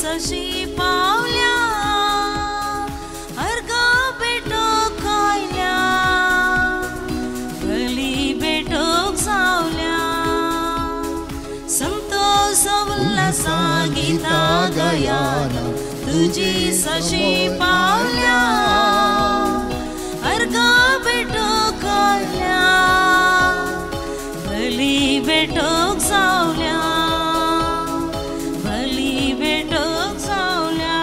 सशी पावल्या अर्गा भेटोक आयल्या बली भेटोक जावल्या संतोष उल्हासा गीता गायन तुजी सशी पावल्या अर्गा भेटोक आयल्या बली भेटोक जावल्या बली भेटोक जावल्या.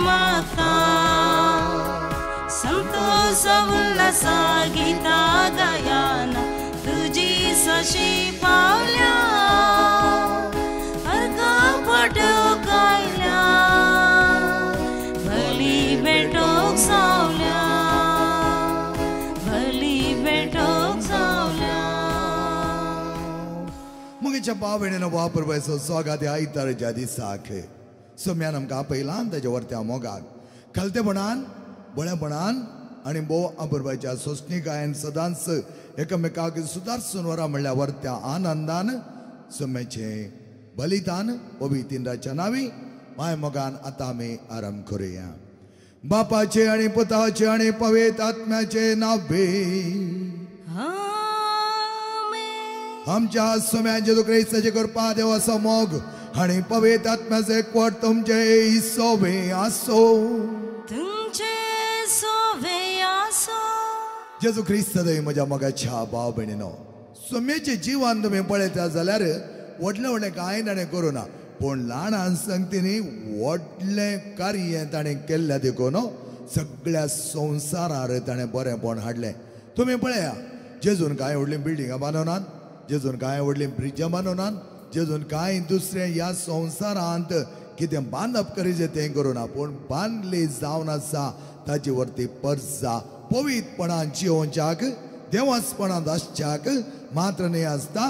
माता संतोष उल्हासा गीता गायन तुजी सशी पावल्या अर्गा भेटोक आयल्या बली भेटोक जावल्या बली भेटोक जावल्या. मुगेच्या भाव-भयणीनो वापर स्वागत आयतारच्या दिसाक सोम्यान आमकां आपयलां ताच्या वरत्या मोगाक खालतेपणान बळेपणान आनी भोव अपुरबायच्या सोंसणीकायेन सदांच एकामेकाक सुदारसून वरा म्हणल्यार वरत्या आनंदान सोम्याचें बलिदान पवित्र नावी माय मोगान आतां आमी आरंभ करुया. बापाचे आनी पुताचे आनी पवित्र आत्म्याचे नावे आमच्या सोम्या जेजू क्रिस्ताचे कृपा देवाचो मोग आनी पवित्र आत्म्याचे एकवट तुमचे सोवे आसो तुमचे सोवे आसो. जेजू क्रिस्त म्हज्या मोगाच्या भाव भयणीनो सोम्याचें जिवन तुमी पळयता जाल्यार व्हडलें व्हडलें कांय ताणें करूं ना पूण ल्हान संगतींनी व्हडलें कार्य ताणें केल्लें देखून सगळ्या संवसारार ताणें बरेंपण हाडलें. तुमी पळया जेजून कांय व्हडलीं बिल्डिंगां बांदोनात, जेजून कांय व्हडलीं ब्रिजां बांदोनात, जेजून कांय दुसरें ह्या संवसारांत कितें बांदप करीचें तें करूं ना पूण बांदली जावन आसा ताचे वरती परजा पवित्रपणान जियोवच्याक देवासपणान आसच्याक मात्र न्हय आसता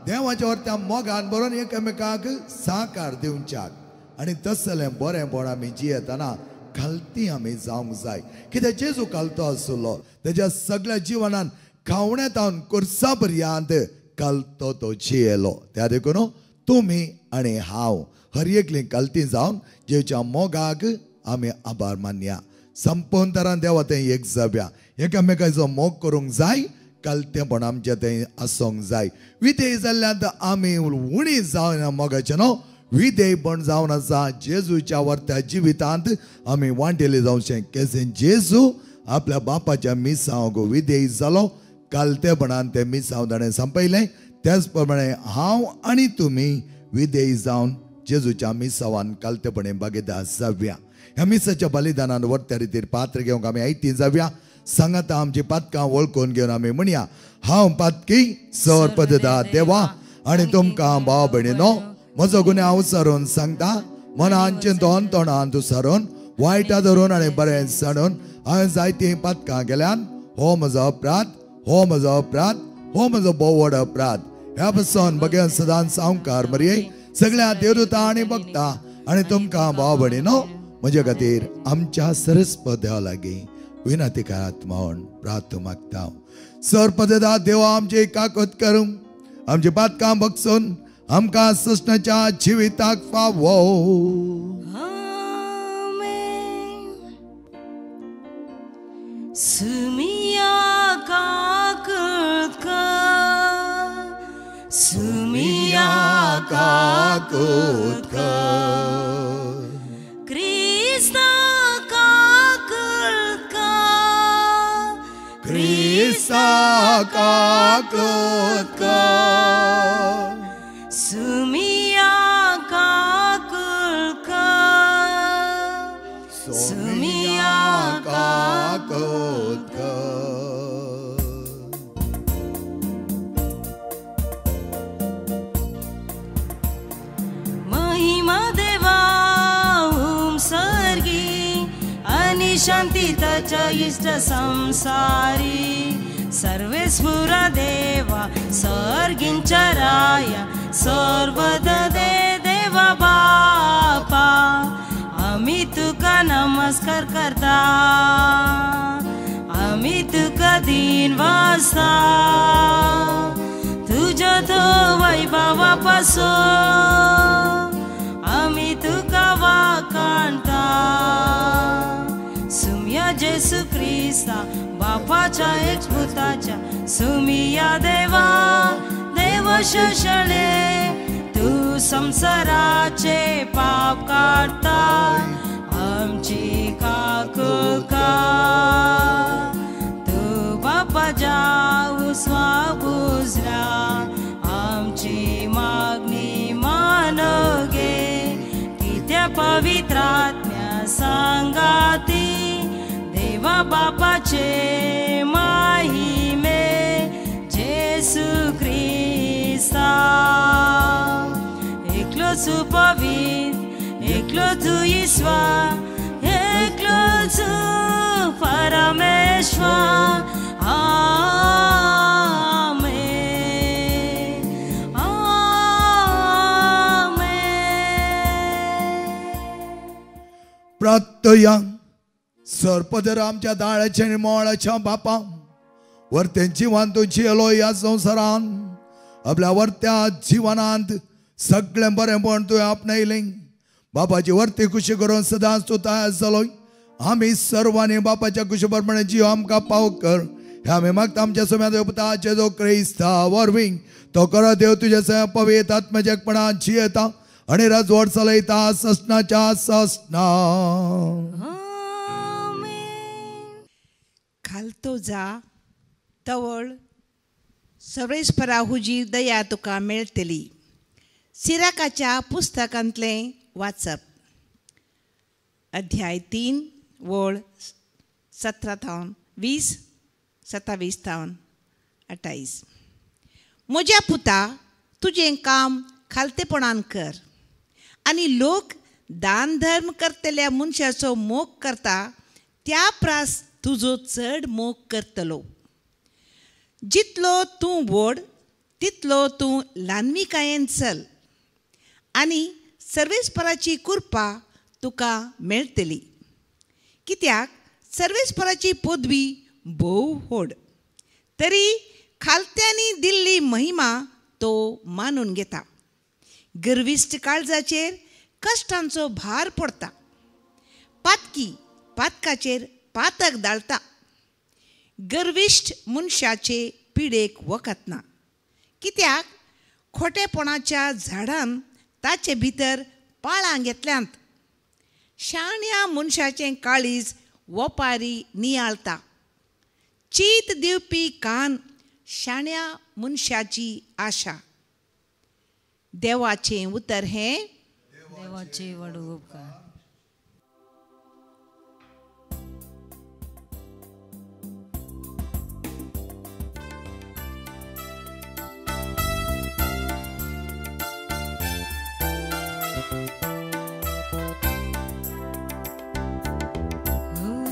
देवाच्या वरत्या मोगान बरोवन एकामेकाक साकार दिवच्याक आनी तसलें बरेंपण आमी जियेतना खालती आमी जावंक जाय. कित्याक जेजू खालतो आसलो तेज्या सगळ्या जिवनान खावण्यातावन कुर्सा पर्यंत कालतो तो जियेलो. त्या देखून तुमी आनी हांव हर एकली कालती जावन जेच्या मोगाक आमी आभार मानया. संपूर्ण तरान देवा तें एक जावया एकामेकाचो मोग करूंक जाय कालतेंपण आमचें तें आसूंक जाय. विधेय जाल्ल्यान आमी उणी जावना मोगाचें न्हू विधेयपण जावन आसा जेजूच्या वरत्या जिवितांत आमी वांटेले जावचें. केसें जेजू आपल्या बापाच्या मिसांक विधेय जालो कालतेपणान तें मिसांव ताणें संपयलें. त्याच प्रमाणे हांव आनी तुमी विधेय जावन जेजूच्या मिसावान कालतेपणे भागीदार जावया. ह्या मिसाच्या बलिदानान वरत्या रितीर पात्र घेवंक आमी आयती जावया. सांगाता आमची पातकां वळखून घेवन आमी म्हणया हांव पातकी सर पददा देवा आनी तुमकां भाव भयणीनो म्हजो गुन्यांव सारून सांगता मनान चिंतून तोंडान तुसारून वायटा धरून आनी बरें सांडून हांवें जायतीं पातकां केल्यान. हो म्हजो अपराध, हो म्हजो अपराध, हो म्हजो भोव व्हड अपराध. ह्या पसून बगेन सदांच सावकार मरये सगळ्या देवदूता आनी भक्ता आनी तुमकां भाव भयणीनो म्हजे खातीर आमच्या सरस्पत देवा लागीं विनंती करात म्हूण प्रार्थना मागता. सर पददा देवा आमची काकत करूं आमची पातकां बगसून आमकां सृष्णाच्या जिविताक फावो. सुमिया काकत कर सुमिया काकत कर क्रिस्ता काकत कर क्रिस्ता काकत कर सुमिया काकत कर सुमिया काकत कर. महिमा देवा ओम सर्गी आणि शांती ताच्या इष्ट संसारी सर्वेस्फुर देवा सर्गींच्या राया सर्वद दे देवा बापा आमी तुका नमस्कार. नमस्कार करता आमी तुका दिन वासता तुज्या तो वैभवा पासून आमी तुका वाखाणता सुमया जेसू क्रिस्ता बापाच्या एकपुताच्या सुमिया देवा देव शोशणे तू संसाराचे पाप काडता आमची काकुळका तू बापाच्या उस्वा बुजला आमची मागणी मानव घे कित्या पवित्र आत्म्या सांगाती देवा बापाचे महिमे जेसू क्रिस्ता एकलो तू पवित्र एकलो तू ईश्वर एकलो तू परमेश्वर आमेन आमेन। प्रार्थया सर्पदर आमच्या दाळाच्या आनी मोळाच्या बापा वरतें जिवन तूं जियेलो ह्या संवसारान आपल्या वरत्या जिवनांत सगळें बरेंपण तुवें आपणायलें बापाची वरती खुशी करून सदांच तूं तयार जालो आमी सर्वांनी बापाच्या खुशी प्रमाणे जीव आमकां पाव कर हे आमी मागता आमच्या सम्या देवताचे जो क्रिस्ता वरवीं तो करो देव तुज्या सगळ्या पवित्र आत्म्याच्या एकपणान जियेता आनी राजवट चलयता ससनाच्या ससना। खालतो जा तवळ सर्वेस्परा हुजी दया तुका मेळटली। सिराकाच्या पुस्तकांतलें वाचप अध्याय 3 वळ 17 थावन 20 27 थावन 28। म्हज्या पुता तुजें काम खालतेपणान कर आनी लोक दान धर्म करतल्या मनशाचो मोग करता त्या प्रास तुजो चड मोग करतलो। जितलो तूं व्हड तितलो तूं ल्हानविकायेन चल आनी सर्वेस्पराची कृपा तुका मेळटली। कित्याक सर्वेस्पराची पदवी भोव व्हड तरी खालत्यांनी दिल्ली महिमा तो मानून घेता। गर्विश्ट काळजाचेर कश्टांचो भार पडटा पातकी पातकाचेर पातक दाळटा। गर्विश्ट मनशाचे पिडेक वखत ना कित्याक खोटेपणाच्या झाडान ताचे भितर पाळां घेतल्यांत। शाण्या मनशाचें काळीज वपारी नियाळता चीत दिवपी कान शाण्या मनशाची आशा। देवाचें उतर हें देवाचे व्हड उपकार।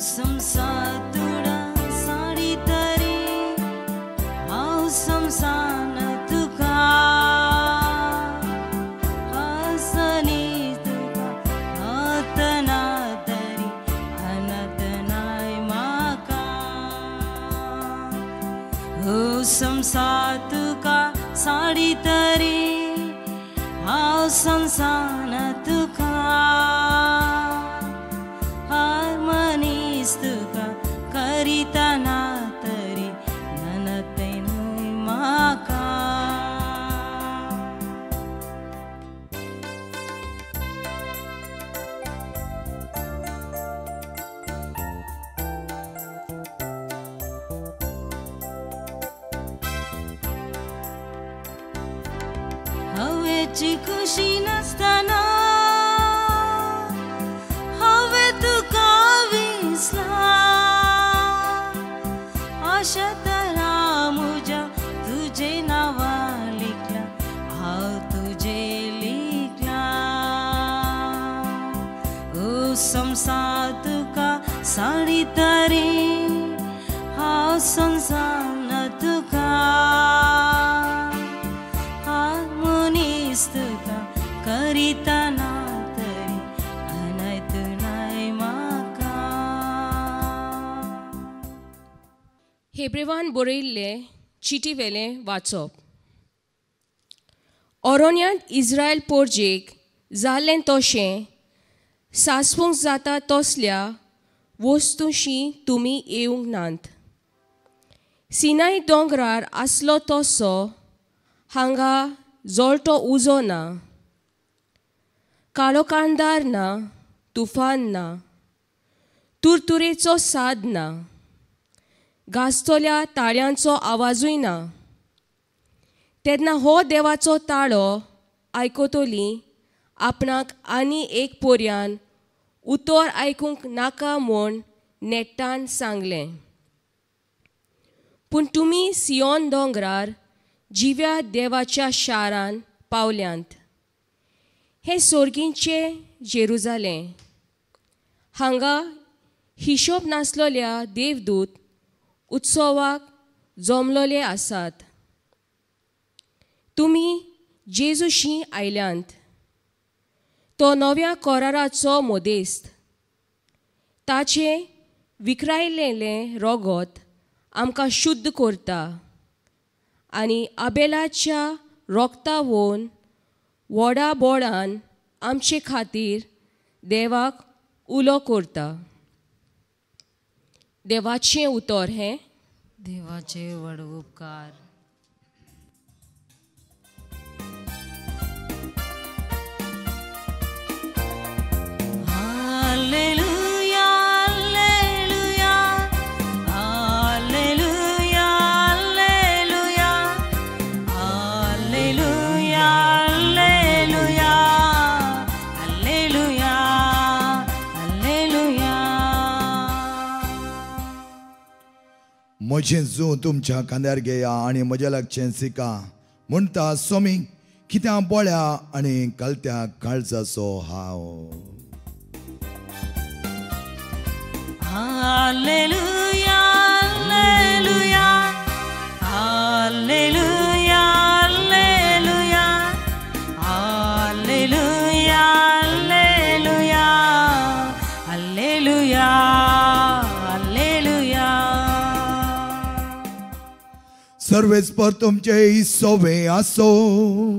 संसातुडा साडी तरी हांव संसान तुका हसनी तुका हतना तरी अनत नाय म्हाका। हो संसार तुका साडी तरी हांव संसान तुका तुका करिता ना तरी ननते न्हय म्हाका। हवेची खुशी नासतना हांवें तुका आशा तरा मुझा तुझे नावा लिखला हांव तुझे लिखला। ओ संसार तुका साडी तरी हांव संसार तुका हांव मनीस तुका करिता ना तरी अनयत नाय म्हाका। हेब्रेवान बरयिल्लें चिटीवेलें वाचप. ओरोन्यांत इस्रायल पोरजेक जालें तशें सासवूंक जाता तसल्या वस्तूशी तुमी येवंक नात. सिनाय दोंगरार आसलो तसो हांगा जळटो उजो ना, काळो कांदार ना, तुफान ना, तुरतुरेचो साद ना, गाजतल्या ताळ्यांचो आवाजूय ना. तेन्ना हो देवाचो ताळो आयकतली आपणाक आनी एक पोरयान उतर आयकूंक नाका म्हूण नेट्टान सांगलें. पूण तुमी सियोन दोंगरार जिव्या देवाच्या शारान पावल्यांत. हें सोर्गींचें जेरुजालें. हांगा हिशोब नासलेल्या देवदूत उत्सवाक जमलोले आसात. तुमी जेजूशी आयल्यांत. तो नव्या कराराचो मदेस्त. ताचें विकरायलेलें रोगोत आमकां शुद्ध करता आनी आबेलाच्या रोगता वोन व्हडा बोडान आमचे खातीर देवाक उलो करता. देवाचें उतर हें. देवाचे व्हड उपकार. Hallelujah, hallelujah, hallelujah, hallelujah, hallelujah, hallelujah, hallelujah, hallelujah. म्हजें जू तुमच्या खांद्यार घेया आनी म्हज्या लागचें शिका म्हणटा स्वामी, कित्या बोळ्या आनी कालत्या काळजाचो हांव. Hallelujah, hallelujah, hallelujah, hallelujah, hallelujah, hallelujah, hallelujah, hallelujah. सर्वेस्पर तुमचे सोवे आसो.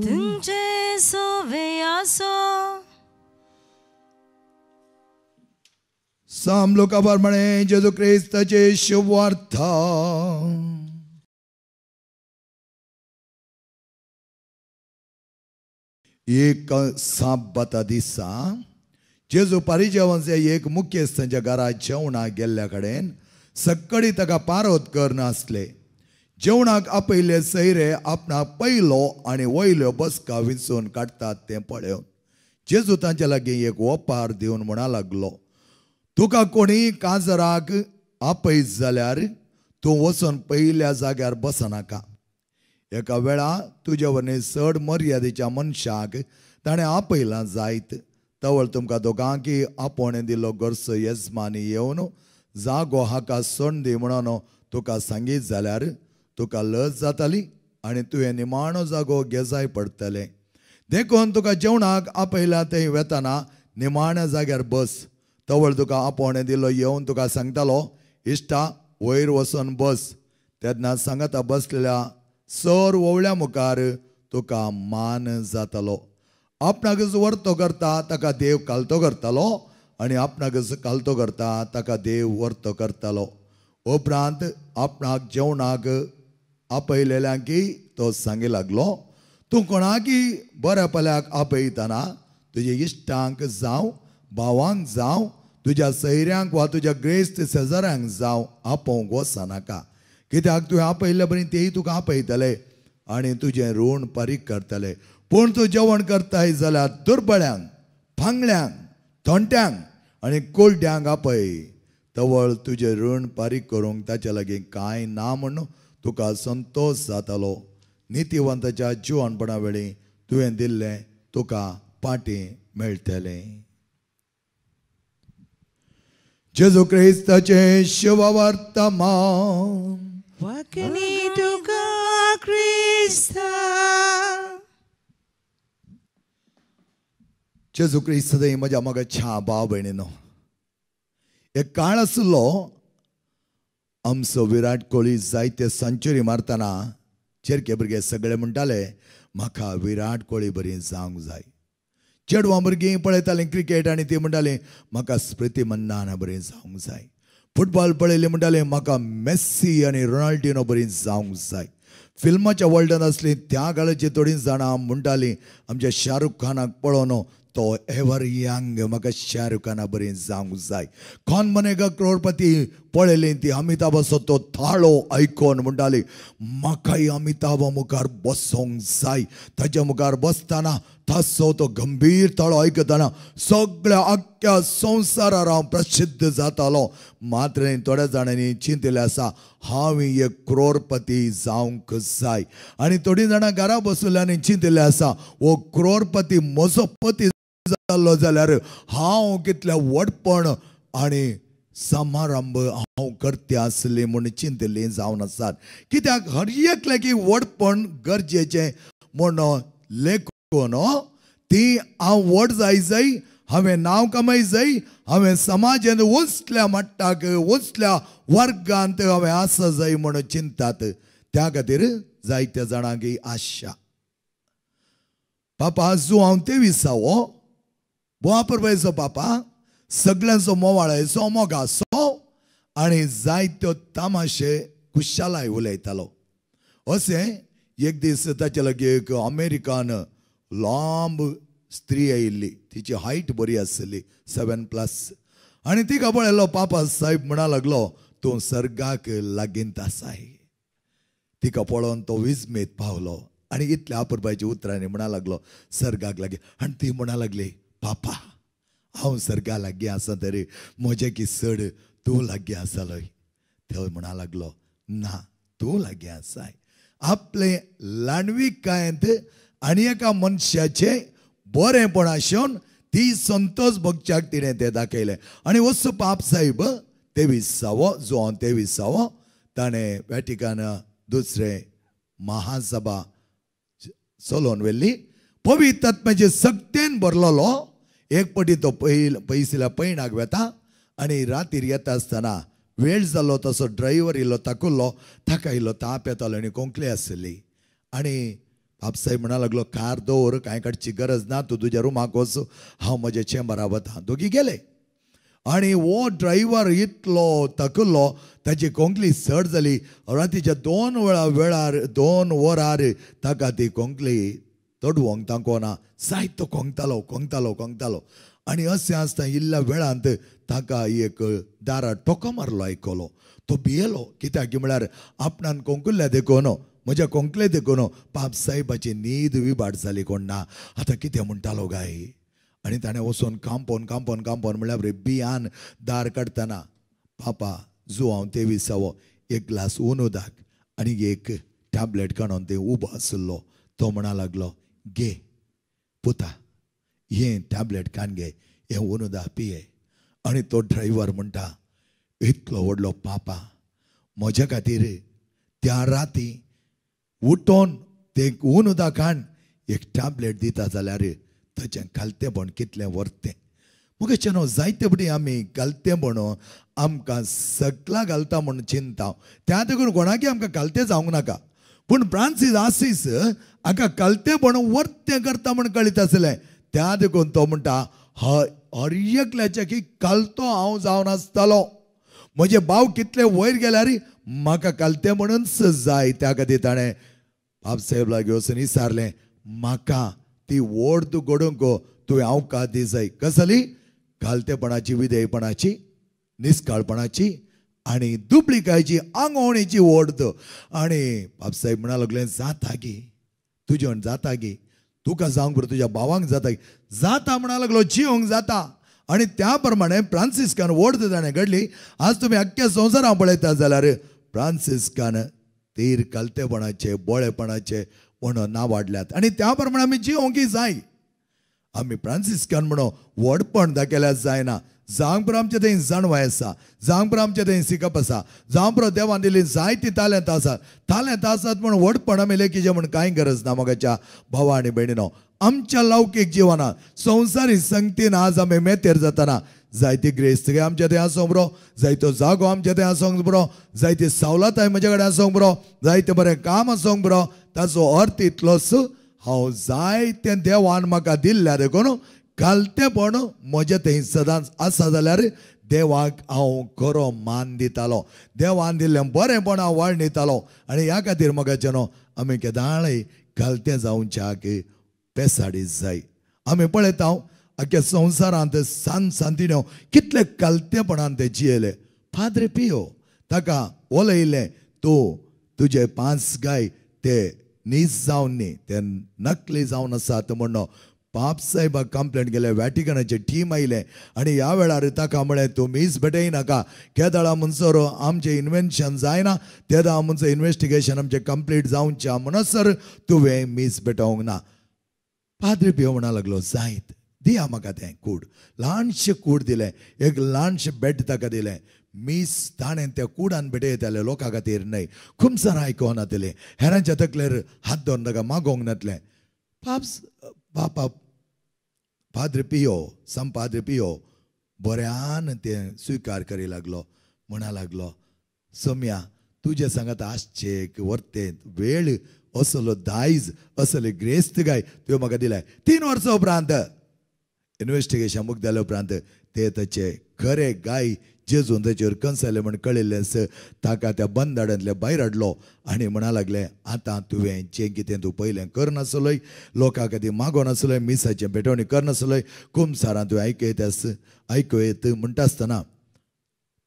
तुमचे सोवे आसो. साम लोका प्रमाणे जेजू क्रिस्ताचे शुभवार्ता. एक साबाता दिसा जेजू परिजेवांचे एक मुख्यस्थांच्या घरा जेवणाक गेल्ल्या कडेन सक्कडी ताका पारोत करनासले. जेवणाक आपयले सैरे आपणाक पयलो आनी वयल्यो बसका विंचून काडटात तें पळोवन जेजू तांच्या लागीं एक ओपार दिवन म्हणा लागलो, तुका कोणी काजराक आपयत जाल्यार तूं वचून पयल्या जाग्यार बसनाका. एका वेळा तुजे वरवीं चड मर्यादेच्या मनशाक ताणें आपयलां जायत तवळ तुमकां दोगांकी आपोवणें दिल्लो गरजो येजमानी येवन जागो हाका सोड दी म्हणून तुका सांगीत जाल्यार तुका लज जाताली आनी तुवें निमाणो जागो घेजाय पडटलें. देखून तुका जेवणाक आपयलां थंय वेतना निमाण्या जाग्यार बस. तवळ तुका आपोवणें दिल्लो येवन तुका सांगतालो, इश्टा वयर वचून बस. तेन्ना सांगता बसलेल्या सर ओवळ्या मुखार तुका मान जातालो. आपणाकच वर्तो करता ताका देव कालतो करतालो आनी आपणाकच कालतो करता ताका देव वर्तो करतालो. उपरांत आपणाक जेवणाक आपयलेल्यांकी तो सांगी लागलो, तूं कोणाकी बऱ्या पल्याक आपयतना तुज्या इश्टांक जावं, भावांक जावं, तुज्या सैऱ्यांक वा तुज्या ग्रेस्त शेजाऱ्यांक जावं आपोवंक वचनाका. कित्याक तुवें आपयल्ले बरी तेय तुका आपयतले आनी तुजें ऋण फारीक करतले. पूण तूं जेवण करताय जाल्यार दुर्बळ्यांक, भांगल्यांक, थोंट्यांक आनी कोलड्यांक आपय. तवळ तुजें ऋण फारीक करूंक ताचे लागीं कांय ना म्हूण तुका संतोश जातालो. नितीवंताच्या जिवनपणा वेळी तुवें दिल्लें तुका पाटी मेळटलें. जेजू क्रिस्ताचें शुभवर्तमान. वाकणी तुका क्रिस्ता. जेजू क्रिस्त म्हज्या म्हाका छा भाव भयणीनो, एक काळ आसलो आमचो विराट कोहली जायते सेंचुरी मारतना चेरके भुरगे सगळे म्हणटाले म्हाका विराट कोहली बरी जावंक जाय. चेडवां भुरगीं पळयतालीं क्रिकेट आनी ती म्हणटालीं म्हाका स्मृती मंदाना बरी जावंक जाय. फुटबॉल पळयली म्हणटालें म्हाका मेस्सी आनी रोनाल्डिनो बरी जावंक जाय. फिल्माच्या वर्ल्डान आसली त्या काळाची थोडीं जाणां म्हणटालीं आमच्या शाहरुख खानाक पळोवन तो एवर यंग, म्हाका शाहरुख खाना बरी जावंक जाय. कोन बनेगा करोडपती पळयली ती अमिताभाचो तो थाळो आयकोन म्हणटाली म्हाकाय अमिताभा मुखार बसोंक जाय. ताच्या मुखार बसतना ताचो तो गंभीर ताळो आयकतना सगळ्या आख्ख्या संवसारार हांव प्रसिद्ध जातालो. मात्र थोड्या जाणांनी चिंतिल्लें आसा हांव एक करोडपती जावंक जाय. आनी थोडीं जाणां घरा बसल्या आनी चिंतिल्लें आसा हो करोडपती म्हजो पती जाल्लो जाल्यार हांव कितलें व्हडपण आनी समारंभ हांव करते आसली म्हूण चिंतिल्लीं जावन आसात. कित्याक हर एकल्याक व्हडपण गरजेचें म्हूण लेखून ती हांव व्हड जाय जाय, हांवें नांव कमाय जाय, हांवें समाजांत उंचल्या मट्टाक उंचल्या वर्गांत हांवें आसा जाय म्हूण चिंतात. त्या खातीर जायत्या जाणांक ही आशा. पापा जुआंव तेविसावो बोवापरबायचो पापा सगळ्यांचो मोवाळायचो मोगाचो आनी जायत्यो तामाशे खुशालाय उलयतालो. अशें एक दीस ताचे लागीं एक अमेरिकन लांब स्त्री आयिल्ली, तिची हायट बरी आसली 7+, आनी तिका पळयलो पापा साहेब म्हणा लागलो तूं सर्गाक लागींत आसाय. तिका पळोवन तो विजमेत पावलो आनी इतल्या आपरबायच्या उतरांनी म्हणा लागलो सर्गाक लागीं. आनी ती म्हणा लागली पापा हांव सर्गा लागीं आसा तरी म्हजें की चड तूं लागीं आसालोय. तो म्हणा लागलो ना तूं लागीं आसाय. आपले ल्हानविकायेंत आनी एका मनशाचें बरेंपण आसून ती संतोष भोगच्याक तिणें तें दाखयलें. आनी वचो पाप साहेब तेविसावो जुआंव तेविसावो ताणें वॅटिकन दुसरें महासभा चलोवन व्हेल्ली. पवित्र आत्म्याचे सक्तेन भरलेलो. एक पटी तो पयसिल्या पैणाक वेता आनी रातीर येता आसतना वेळ जालो तसो ड्रायव्हर इल्लो ताकुल्लो, ताका इल्लो ताप येतालो आनी कोंकली आसली. आनी बापसाहेब म्हणा लागलो कार दवर, कांय काडची गरज ना, तूं तुज्या रुमाक वच, हांव म्हज्या चेंबरा वता. दोगी गेले आनी हो ड्रायव्हर इतलो ताकुल्लो ताची कोंकली चड जाली. रातीच्या 2 वेळार 2 वरार ताका ती कोंकली तडवंक तांको ना, जायतो कोंकतालो कोंकतालो कोंकतालो. आनी अशें आसतना इल्ल्या वेळांत ताका एक दारार टोको मारलो आयकलो. तो भियेलो कित्याक म्हळ्यार आपणान कोंकुल्ल्या देखून म्हज्या कोंकले देखून पाप साहेबाची न्हीद विबाड जाली कोण ना, आतां कितें म्हणटालो काय. आनी ताणें वचून कांपोन कांपोन कांपोन म्हळ्यार बियान दार काडटना पापा जुआंव तेविसावो एक ग्लास ऊन उदक आनी एक टॅबलेट काडून ते उबो आशिल्लो. तो म्हणा लागलो घे पुता हें टॅबलेट कान घे, हें ऊन उदक पिये. आनी तो ड्रायव्हर म्हणटा इतलो व्हडलो पापा म्हज्या खातीर त्या राती उठोन ते ऊन उदक काण एक टॅबलेट दिता जाल्यार ताचें खालतेपण कितलें व्हरतें. मुगेचें न्हू जायते पटी आमी घालतेपण आमकां सगळां घालता म्हूण चिंता, त्या देखून कोणाकी आमकां घालतें जावंक नाका. पूण फ्रांसीस आसीस हाका घालतेपण वर्तें करता म्हूण कळीत आसलें. त्या देखून तो म्हणटा हर एकल्याच्या की घालतो हांव जावन आसतालो, म्हजे भाव कितले वयर गेल्यार म्हाका घालतें म्हणूनच जाय. त्या खातीर ताणें बापसाहेब लागीं वचून विचारलें म्हाका ती वोड तूं घडोवंक तुवें अवकाश दी जाय. कसली? घालतेपणाची, विधेयपणाची, निस्काळपणाची आनी दुबळिकायची आंगवणीची ओड. आनी बापसाहेब म्हणा लागले जाता गी तुजें जाता गी, तुका जावंक बरें तुज्या भावांक जाता जाता म्हणा लागलो जिवंक जाता. आनी त्या प्रमाणे फ्रांसिस्कान ओड ताणें घडली. आज तुमी आख्ख्या संवसारांत पळयता जाल्यार फ्रांसिस्कान तीर घालतेपणाचे बोळेपणाचे म्हणून नांव वाडल्यात. आनी त्या प्रमाणे आमी जिवंकय जाय. आमी फ्रांसिस्कान म्हणून व्हडपण दाखयल्यार जायना. जावंक पुरो आमचें थंय जाणवाय आसा, जावंक पुरो आमचें थंय शिकप आसा, जावंक पुरो देवान दिली जायती तालेंत आसात. तालेंत आसात म्हूण व्हडपण आमी लेखीचें म्हूण कांय गरज ना. मोगाच्या भावा आनी भयणीनो, आमच्या लौकीक जिवनांत संवसारी संगतीन आज आमी मेतेर जातना जायती ग्रेस्त आमच्या थंय आसूंक बरो, जायतो जागो आमच्या थंय आसूंक बरो, जायती सवलताय म्हज्या कडेन आसूंक बरो, जायतें बरें काम आसूंक बरो, ताचो अर्थ इतलोच हांव जायतें देवान म्हाका दिल्ल्या देखून घालतेपण म्हजें थंय सदांच आसा जाल्यार देवाक हांव खरो मान दितालो, देवान दिल्लें बरेंपण हांव वाडणितालो. आनी ह्या खातीर म्हाका न्हू आमी केदाळय घालतें जावच्याक पेसाडी जाय. आमी पळयता आख्या संवसारांत सान सांतिन्यो कितले कालतेपणान ते जियेले. पाद्रे पियो ताका उलयलें तूं तुजे 5 गाय ते नीज जावन न्ही, ते नकली जावन आसात म्हणून पाप साहेबाक कंप्लेंट केलें. वॅटिकनाचें टीम आयलें आनी ह्या वेळार ताका म्हळें तूं मीस भेटयनाका, केदळा म्हणसर आमचें इन्वेन्शन जायना तेदा म्हणसर इन्वेस्टिगेशन आमचें कंप्लीट जावचें म्हणसर तुवें मीस भेटोवंक ना. पाद्रे पियो म्हणा लागलो जायत दिया म्हाका तें कूड. ल्हानशें कूड दिलें, एक ल्हानशें बेट ताका दिलें. मीस ताणें त्या कुडान भेटयतालें लोकां खातीर न्हय, खुमसार आयकोंक नातलें, हेरांच्या तकलेर हात दवरून ताका मागोवंक नातलें. पाप्स बापा पाद्रे पियो सम पाद्रे पियो बऱ्यान तें स्विकार करी लागलो. म्हणा लागलो सोम्या तुजें सांगात आसचें वर्तें वेळ असलो दायज असले ग्रेस्त गाय तुवें म्हाका दिलाय. 3 वर्सां उपरांत इन्वेस्टिगेशन मुक्त जाल्या उपरांत ते ताचे खरे गाय जेजून ताचेर कंसायले म्हण कळिल्लेंच ताका त्या बंदाडांतले भायर हाडलो आनी म्हणा लागले आतां तुवें जें कितें तूं पयलें करनासलोय, लोकां खातीर मागो नासलोय, मिसाचें भेटवणी करनासलोय, कुमसारां तुवें आयकयत आयकयत म्हणटा आसतना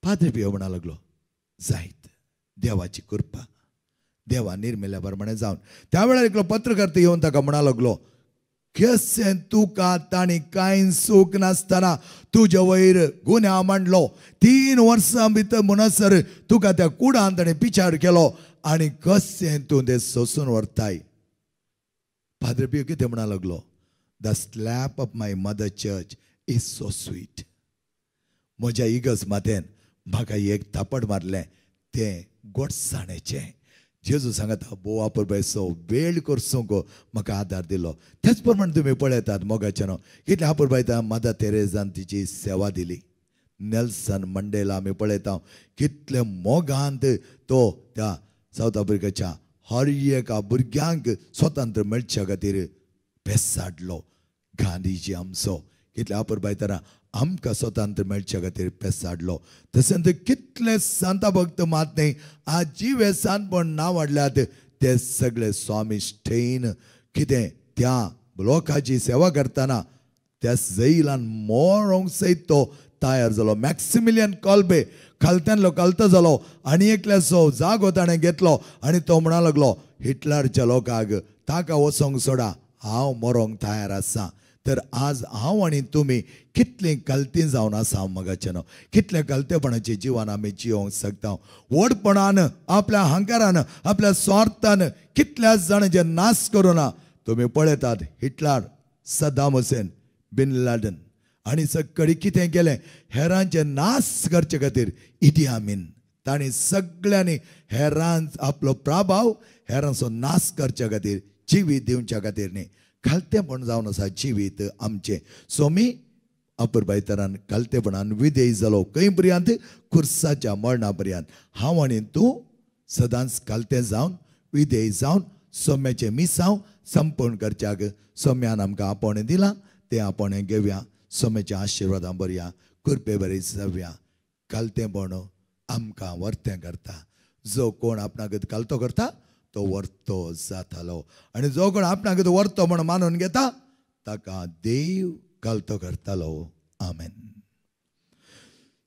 पाद्रे पियो म्हणा लागलो जायत देवाची कृपा, देवा निर्मिल्या प्रमाणे जावन. त्या वेळार एकलो पत्रकार येवन ताका म्हणा लागलो कशें तुका तांणी कांय सूख नासतना तुजे वयर गुन्यांव मांडलो, 3 वर्सां भितर म्हणसर तुका त्या कुडान ताणें पिचार केलो आनी कशें तूं तें सोसून व्हरताय. पाद्रे पियो कितें म्हणा लागलो the slap of my mother church is so sweet. म्हज्या इगर्ज मातेन म्हाका एक थापट मारलें तें गोडसाणेचें. जेजू सांगता भोव अपुरबायेचो वेळ करसूंक म्हाका आदार दिलो. तेच प्रमाणे तुमी पळयतात मोगाचें न्हू कितले अपुरबायता मदर तेरेजान तिची सेवा दिली. नेल्सन मंडेला आमी पळयता कितले मोगांत तो त्या सावथ आफ्रिकाच्या हर एका भुरग्यांक स्वतंत्र मेळच्या खातीर पेसाडलो. गांधीजी आमचो कितले अपुरबायतना आमकां स्वतंत्र मेळच्या खातीर पेसाडलो. तशेंच कितले सांता भक्त मात न्ही आज जिवे सांतपण नांव वाडल्यात ते सगळे स्वामी स्टेन कितें त्या लोकांची सेवा करतना त्या जैलान मोरोंक सयत तो तयार जालो. मॅक्सिमिलियन कॉल्बे खालत्यांतलो खालतो जालो आनी एकल्याचो जागो ताणें घेतलो आनी तो म्हणा लागलो हिटलरच्या लोकांक ताका वचोंक सोडा, हांव मरोंक तयार आसा. तर आज हांव आनी तुमी कितलीं कलतीं जावन आसा मगाचें न्हू, कितलें कलतेपणाचें जिवन आमी जियोंक शकता. व्हडपणान आपल्या अहंकारान आपल्या स्वार्थान कितल्या जाणांचे नाश करुना. तुमी पळयतात Hitler, Saddam Hussein, bin Laden आनी सगळी कितें केलें हेरांचे नाश करचे खातीर. इदी आमीन तांणी सगळ्यांनी हेरांच आपलो प्रभाव हेरांचो नाश करच्या खातीर जिवीत दिवच्या खातीर न्ही. खालतेपण जावन आसा जिवीत आमचें. सोमी अपुरबायतरान खालतेपणान विदेश जालो खंय पर्यंत खुर्साच्या मरणा पर्यंत. हांव आनी तूं सदांच खालतें जावन विदेश जावन सोम्याचें मिसांव संपूर्ण करच्याक सोम्यान आमकां आपोवणें दिलां तें आपोवणें घेवया. सोम्याच्या आशिर्वादान बरया, कृपे बरी जावया. खालतेपण आमकां वर्तें करता. जो कोण आपणाक खालतो करता तो वर्तो जातालो आनी जो कोण आपणाक वर्तो म्हण मानून घेता ताका देव घालतो करतालो. आमेन.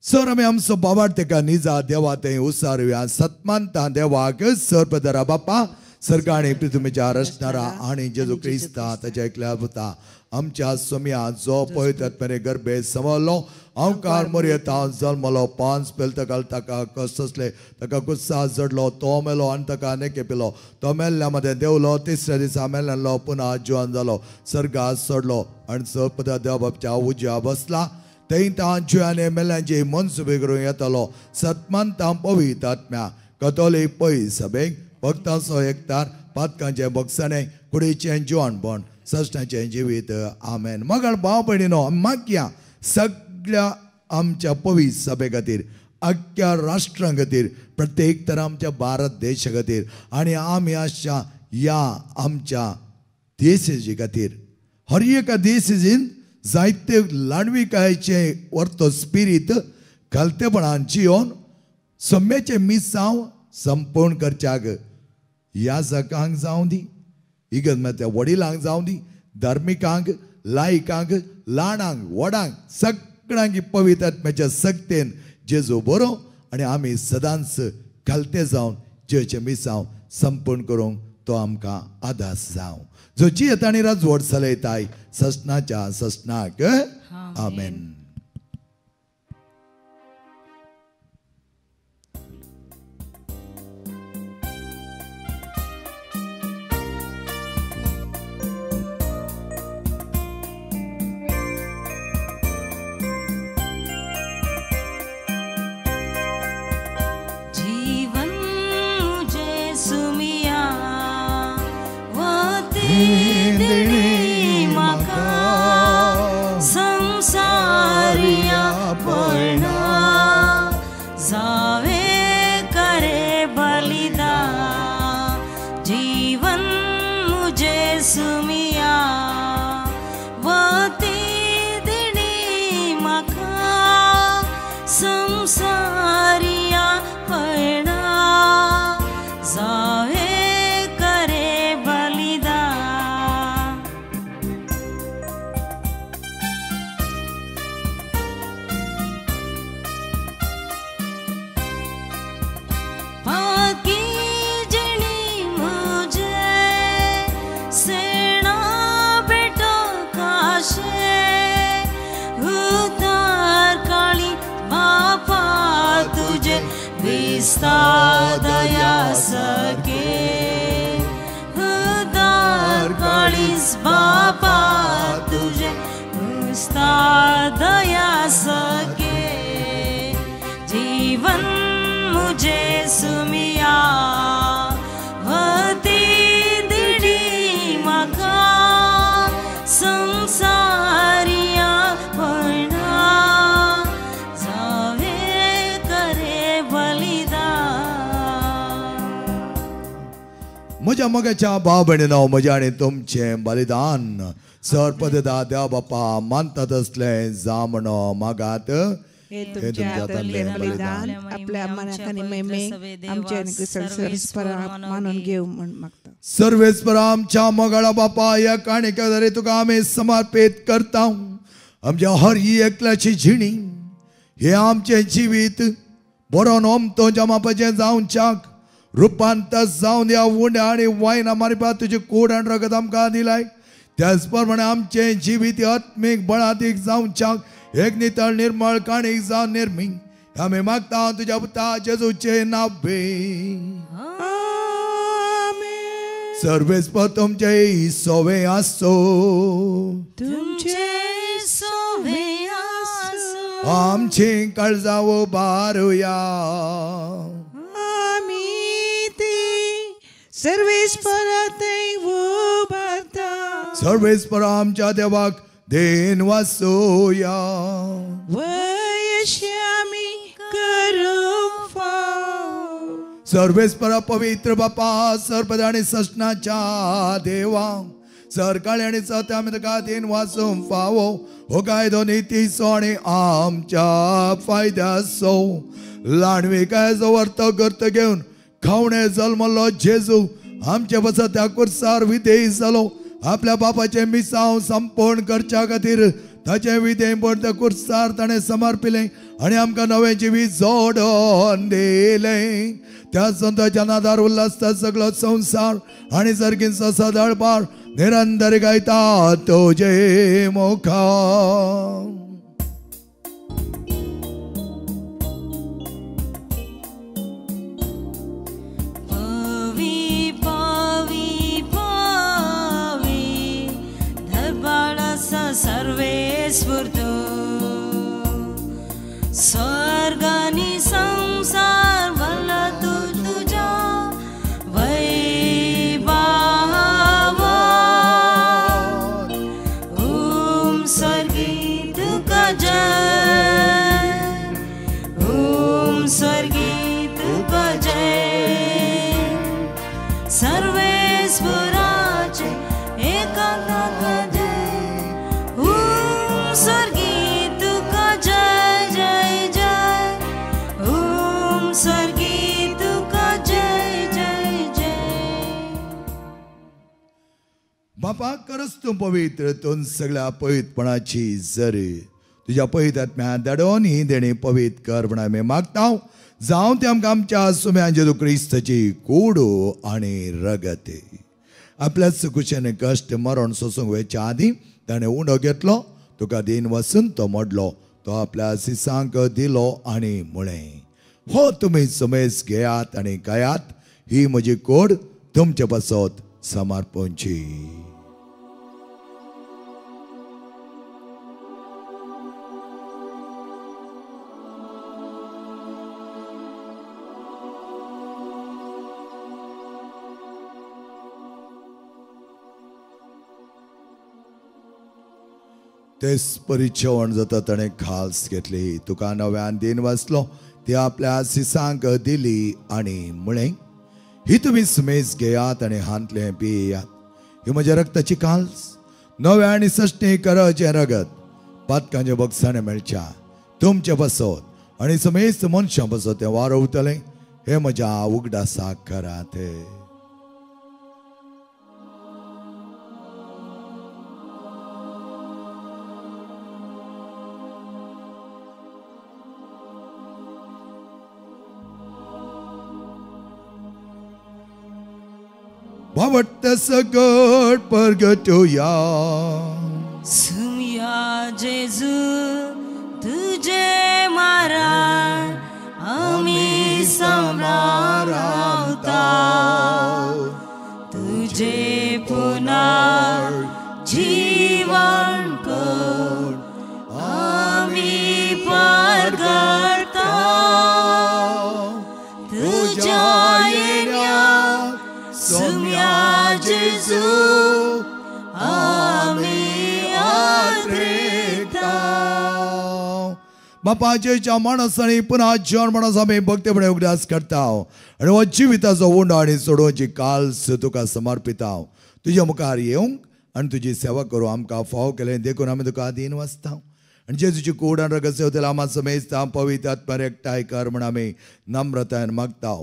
सर आमी आमचो बाबार तेका निजा देवा थंय उसारुया. सतमानता देवाक सर्पदरा बापा सरकाणी पृथ्वीच्या रचणारा आनी जेजू क्रिस्ता ताच्या एकल्या पुता आमच्या सोम्या जो पळयतात मेरेन गर्भे समजलो अंकार मोरयेता जल्मलो 5 पेलतकाल ताका कसले ताका गुस्सा जडलो तो मेलो आनी ताका नेके पिलो तो मेल्ल्या मदें देवलो तिसऱ्या दिसा मेल्लो पुना जिवन जालो सर्गात सोडलो आनी सर्पदा देव बापच्या उज्या बसला थंय तांच्या मेल्यांची मनसुबे करून येतालो. सतमानता पवित्र आत्म्या कतोलीक पै सभेक भक्तांचो एकतार पातकांचें भोगसणें कुडीचें जिवनपण सश्टाचें जिवीत. आमेन. मगळ भाव भयणीनो मागया सगळ्या आमच्या पवित्र सभे खातीर, आख्ख्या राष्ट्रां खातीर, प्रत्येक तर आमच्या भारत देशा खातीर आनी आमी आसच्या ह्या आमच्या देशाचे खातीर, हर एका देशाचेन जायते लांडविकायेचें वर्तो स्पिरीत खालतेपणान जियोन सम्याचें मिसांव संपूर्ण करच्याक ह्या जकांक जावं दी, इगर्ज वडिलांक जावं दी, धार्मिकांक, लायकांक, ल्हानांक, व्हडांक, सगळ्यांक पवित्र आत्म्याच्या सक्तेन जेजू बरो आनी आमी सदांच खालते जावन जेजूचें मिसांव संपूर्ण करूंक तो आमकां आदास जावं, जो जियेत आनी राजवट चलयताय ससनाच्या ससनाक. आमेन. दया सके उदार काळीज बापा तुझे दया सके जीवन मुझे सुमिया वती दिडी म्हाका संसारिया पणा जावे करे बलिदान. म्हज्या मोगाच्या भाव भयणीनो, म्हजें आनी तुमचें बलिदान सरपददा देव बापा मानता तसलें जामणो मागात. हे तुमच्या हातांतलें बलिदान आपल्या मनाक आनी महिमेक आमच्या मानून घेवं म्हूण मागता. सर्वेस्पर आमच्या मोगाळा बापा, ह्या काणिके तुका आमी समर्पीत करता. आमच्या हर एकल्याची जिणी हे आमचें जिवीत बरोवन ओमतो जमापाचें जावच्याक रुपांतर जावन ह्या उंड्या आनी वायना मारपा तुजी कूड आनी रगत आमकां दिलाय. त्याच प्रमाणे आमचें जिवीत आत्मीक बळादीक जावच्याक एक नितळ निर्मळ काणीक जावन निर्मी आमी मागता तुज्या पुता जेजूचे नावे. सर्वेस्पर तुमचे सोवे आसो, तुमचे सोवे आसो, आमची काळजां उबारुया. आमी ती सर्वेस्परा थंय उबारता. सर्वेस्पर आमच्या देवाक then वासोया. वयश्यामी करूंक फाव. सर्वेस्पर पवित्र बापा, सर्पद आनी ससनाच्या देवा, सरकाळी आनी सत्या आमी तुका then वासूंक फावो. हो कायदो नितीचो आनी आमच्या फायद्याचो ल्हानविकायेचो वर्तो गर्त घेवन खावणे जल्मलो जेजू आमचे पासत त्या कुर्सार विधेयी जालो. आपल्या बापाचें मिसांव संपूर्ण करच्या खातीर ताचें विधेयपण त्या कुर्सार ताणें समर्पिलें आनी आमकां नवें जिवीत जोडून दिलें. त्या संताच्या नादार उल्हासता सगळो संवसार आनी सर्गींचो सदळपार निरंतर गायता तुजे मुखार. सर्वेस्फूर्त स्वर्गानी संसार भरला तू तुझ्या वैभावा. ओम स्वर्गी तू बापा खरंच तूं पवित्र, तूं सगळ्या पवित्रपणाची जरी तुज्या पवित्र आत्म्या धाडून ही देणी पवित्र कर म्हण आमी मागता. जावं ते आमकां आमच्या सुम्या जेजू क्रिस्ताची कूड आनी रगत. आपल्याच कुशेन कश्ट मरण सोसूंक वयच्या आदीं ताणें उंडो घेतलो, तुका दीन वसून तो मोडलो, तो आपल्या सिसांक दिलो आनी म्हळें, हो तुमी समेज घेयात आनी खायात, ही म्हजी कोड तुमचे पासत समर्पणची. तेच परी जेवण जाता ताणें खास घेतली, तुका नव्यान दीन वाचलो, ती आपल्या सिसांक दिली आनी म्हळें, ही तुमी सुमेज घेयात आनी हांतलें पियात, ही म्हज्या रक्ताची काल्स, नव्या आनी सश्टी कराचें रगत, पातकांचे बक्षाणें मेळच्या तुमचे पासत आनी समेस्त मनशां पासत तें वारवतलें, हें म्हज्या उगडासाक करात. भावट सगट परगटोया सुम्या जेजू तुझे मारा आमी समरावता, तुझे पुनर्जीवन कोण आमी परगटता, तुझ्या येण्या सुम्या जेजू आमी आत्रेता. बापाच्या माणस आनी पुन्हा जीवन माणस आमी भक्तीपणे उगडास करता आनी हो जिविताचो उंडो आनी सोडोवची काल्स तुका समर्पिता. तुज्या मुखार येवंक आनी तुजी सेवा करूं आमकां फाव केलें देखून आमी तुका आदीन वाचता. आनी जेजूची कूड आनी रगत सेवतले आमा समेजता पवित्र आत्म्यार एकठांय कर म्हण आमी नम्रतायेन मागता.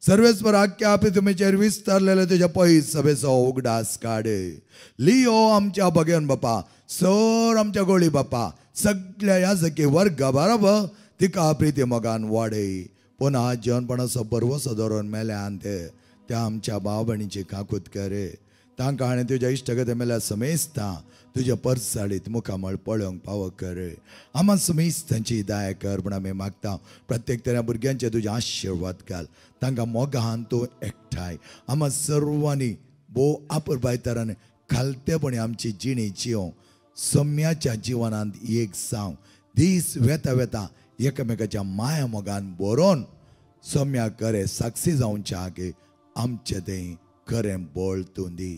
सर्वेस्पर आख्या आपली तुमचेर विस्तारलेले तुज्या पयस सभेचो उगडास काड. लियो आमच्या बगेन बापा, सर आमच्या गोळी बापा, सगळ्या याजकी वर्गा बरोबर तिका प्रिती मोगान वाडय. पुन्हा जेवणपणाचो बरवसो धरून मेल्यान ते त्या आमच्या भाव भयणीची काकूत करे. तांकां आनी तुज्या इश्टगते मेल्या समेजता तुज्या परसाळीत मुखामळ पळोवंक पावो कर. आमा समेज तांची दया कर म्हण आमी मागता. प्रत्येक तऱ्या भुरग्यांचे तुजे आशिर्वाद घाल, तांकां मोगान तूं एकठांय. आमा सर्वांनी भोव आपुरबायतरान खालतेपणी आमची जिणी जियोंक सम्याच्या जिवनांत एक जावं. दीस वेता वेता एकामेकाच्या माया मोगान बरोवन सम्या खरें साक्षी जावच्या आगे आमचें तें खरें बळ तूं दी.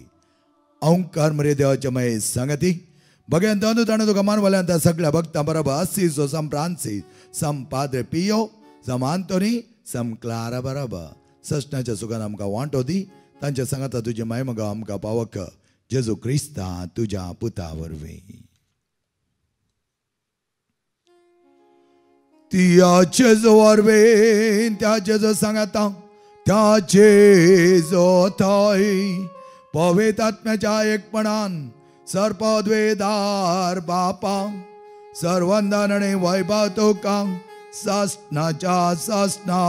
ओंकार मरे देवाच्या माये सांगती बघेन तांदू ताणें तुका मानवल्यान त्या सगळ्या भक्तां बरोबर असिसो सम फ्रांसीस सम पाद्रे पियो सम आंतोनी सम क्लारा बरोबर सश्णाच्या सुखान आमकां वांटो दी. तांच्या सांगाता तुजी माय मगा आमकां पावक जेजू क्रिस्ता तुज्या पुता वरवीं. त्या जेजू वरवीं त्या जेजू सांगाता त्या जेजू थंय पवित्र आत्म्याच्या एकपणान सर्पद्वेदार बापा सर्वंदन आनी वैभव तुका सासणाच्या सासणा.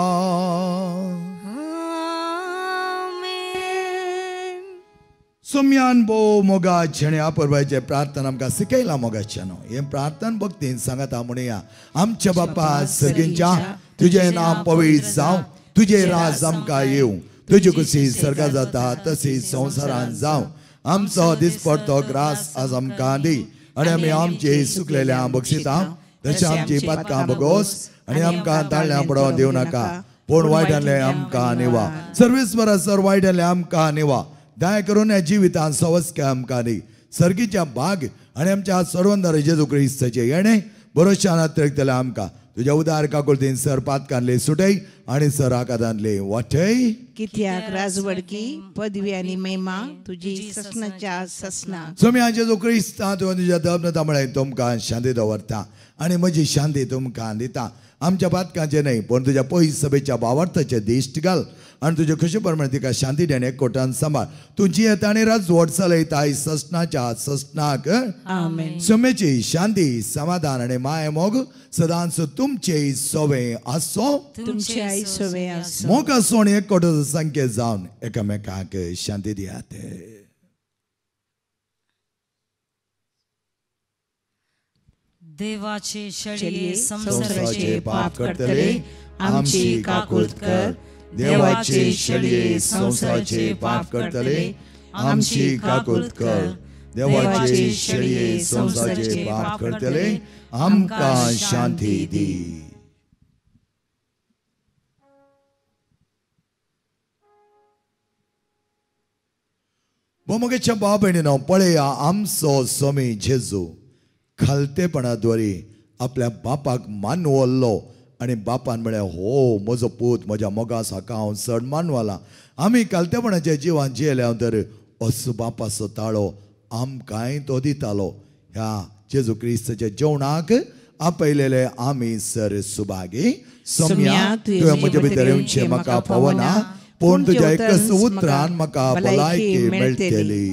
सुम्यान भोव मोगाचें आनी आपुरबायेचें प्रार्थना आमकां शिकयलां मोगाचें न्हू. हें प्रार्थना भक्तीन सांगता म्हणया. आमच्या बापा सगळींच्या तुजें नांव पवित्र जावं, तुजें राज आमकां येवं, तुजी खुशी सर्गां जाता तशी संवसारांत जावं. आमचो दिसपडतो ग्रास आज आमकां दी आनी आमी आमची सुकलेल्या बक्षिता तशें आमची पातकां बगोस आनी आमकां ताळ्यां पडोवन दिवं नाका, पूण वायटांतलें आमकां निवा. सर्वेस्परा सर वायटांतलें आमकां निवा. दया करून ह्या जिवितांत सवस्काय आमकां दी. सर्गीच्या भाग आनी आमच्या सर्वंदर जेजू क्रिस्ताचें येणें भरोश्यान अतिरिक्तलें आमकां. तुज्या उदार काकुळतीन सर पातकांतले सुटय आनी सराकादांतले वाटय. कित्याक राजवडकी पदवी आनी महिमा तुजी ससनाच्या ससना. सोम्या जेजू क्रिस्ता तुवें तुज्या दबनता म्हळें तुमकां शांती दवरता आनी म्हजी शांती तुमकां दिता. आमच्या पातकांचें न्हय पूण तुज्या पयस सभेच्या भावार्थाचें दिश्ट घाल आनी तुजे खुशी प्रमाणे तिका शांती दी आनी एकवटान सांबाळ. तूं जियेता आनी राजवट चलयता ससनाच्या ससनाक. आमेन. सोम्याची शांती समाधान आनी माया मोग सदांच तुमचे सोवे आसो. तुमचे सोवे आसो. मोग आसो आनी एकवटाचो संकेत जावन एकामेकांक शांती दियात. देवाचे शेळये शेळये संवसाराचे पाप करतले आमची काकूत कर. देवाचे शेळये संवसाराचे पाप करतले आमची काकूत कर. देवाचे शेळये संवसाराचे पाप करतले आमकां शांती दी. मोगेच्या भाव भयणीनो, पळया आमचो स्वामी जेजू खालतेपणा द्वारे आपल्या बापाक मानवल्लो आनी बापान म्हळें हो म्हजो पूत म्हज्या मोगास हाका हांव चड मानवला. आमी खालतेपणाच्या जिवान जियेल्या तर असो बापाचो ताळो आमकांय तो दितालो. ह्या जेजू क्रिस्ताच्या जेवणाक आपयलेले आमी सर सुभागी. सोम्या तुवें म्हजे भितर येवचें म्हाका पावना पूण तुज्या एकच उतरान म्हाका भलायकी मेळटली.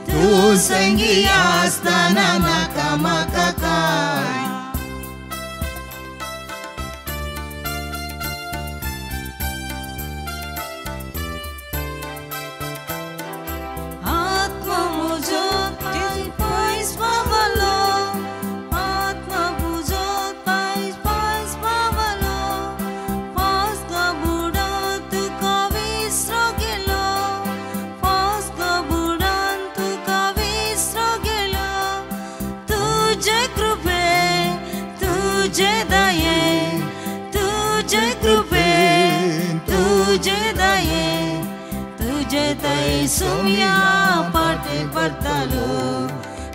तू संगी आसताना नाका म्हाका काय. आत्मा म्हजो पयस पावलो, आत्मा म्हजो पयस पयस पावलो, पास्का बुडान तुका विसरो गेलो, पास्का बुडान तुका विसरो गेलो. तुजे कृपे तुजे दये, तुजे कृपे तुजे दये, तुजे दये सुम्या पाटे परतालो.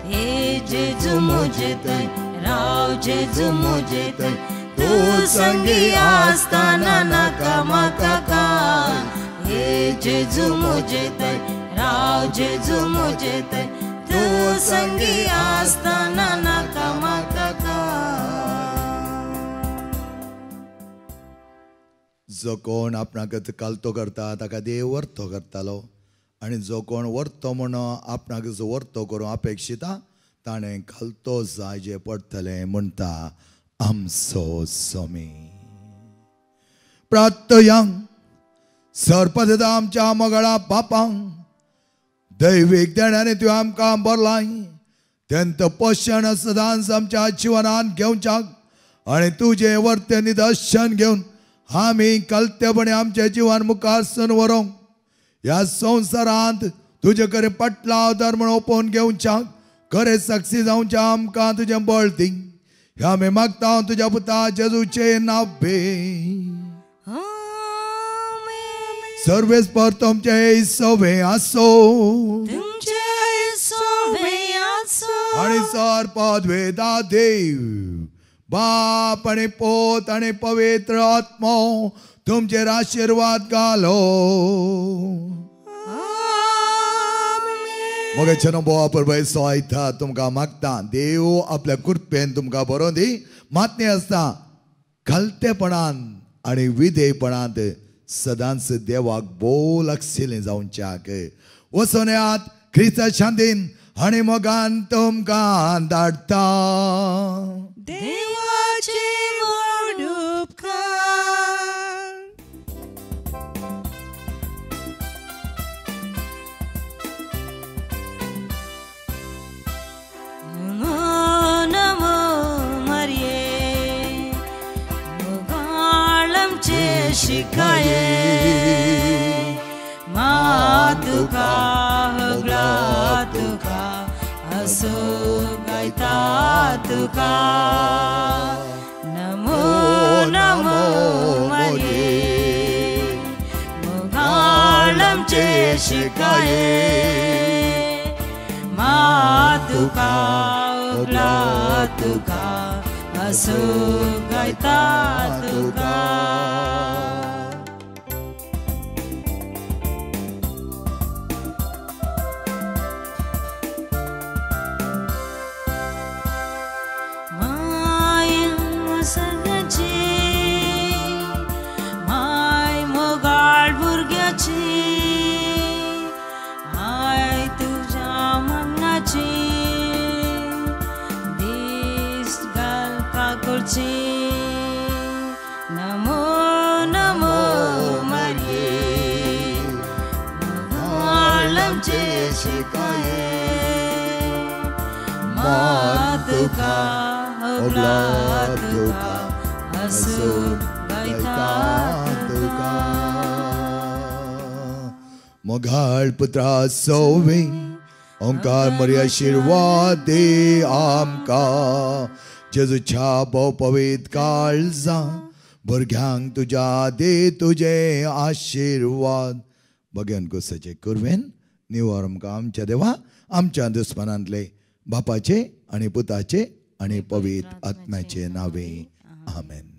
हे जेजू म्हजे थंय राव, जेजू म्हजे थंय, तूं संगी आसताना नाका म्हाका काय. हे जेजू म्हजे थंय राव, जेजू म्हजे थंय, तूं संगी आसताना नाका म्हाका काय. जो कोण आपणाक कालतो करता ताका देव वर्तो करतालो आनी जो कोण वर्तो म्हण आपणाक जो वर्तो करूं अपेक्षिता ताणें कालतो जायचे पडटलें म्हणटा आमचो स्वामी. प्रार्थयांक सरपद आमच्या मगळा पापांक दैवीक देण्याने तुवें आमकां भरलाय तेंत पोशण सदांच आमच्या जिवनान घेवच्याक आनी तुजें वर्ते निदर्शन घेवन आमी कलतेपणी आमच्या जिवन मुखार सून व्हरूंक ह्या संवसारांत तुजे कडेन पटलाव धर्म ओपोवन घेवच्याक खरें साक्षी जावच्या आमकां तुजें बळ दी. ह्या आमी मागता तुज्या पुता जेजूचें नांव बे. सर्वेस्पर तुमचे सोवे आसो आनी सर पदवेदा देव बाप आनी पोत आनी पवित्र आत्मो तुमचेर आशिर्वाद घालो. मगे बोवा परबय सोयता तुमकां मागता देव आपल्या कृपेन तुमकां बरोवन दी. मातणी आसता खालतेपणान आनी विधेयपणांत सदांच देवाक भोव लागशिल्लें जावच्याक वचून येयात क्रिस्ता शांतीन आनी मोगान तुमकां धाडटा. देवाचे व्हड उपकार. शिकाये मा तुका होगला तुका असो गायता तुका नमो नमो मरिये मोगाळ आमचे शिकाये मा तुका होगला तुका असो गायता तुका. माय सगळ्याची माय मोगाळ भुरग्याची I तुझ्या मनाची दीस घालपा करची नमो नमो मरिये मोगाळ आमचे शिकाये मा तुका होगला तुका असो गायता तुका. मोगाळ पुत्रा सोवे ओंकार मरी आशिर्वाद दे आमकां जेजूच्या भोव पवित्र काळजा भुरग्यांक तुज्या दे तुजे आशिर्वाद. भगन कुसाचे कुरवेन निवार आमकां आमच्या देवा आमच्या दुस्मनांतले बापाचे आनी पुताचे आनी पवित्र आत्म्याचे नावे आमेन.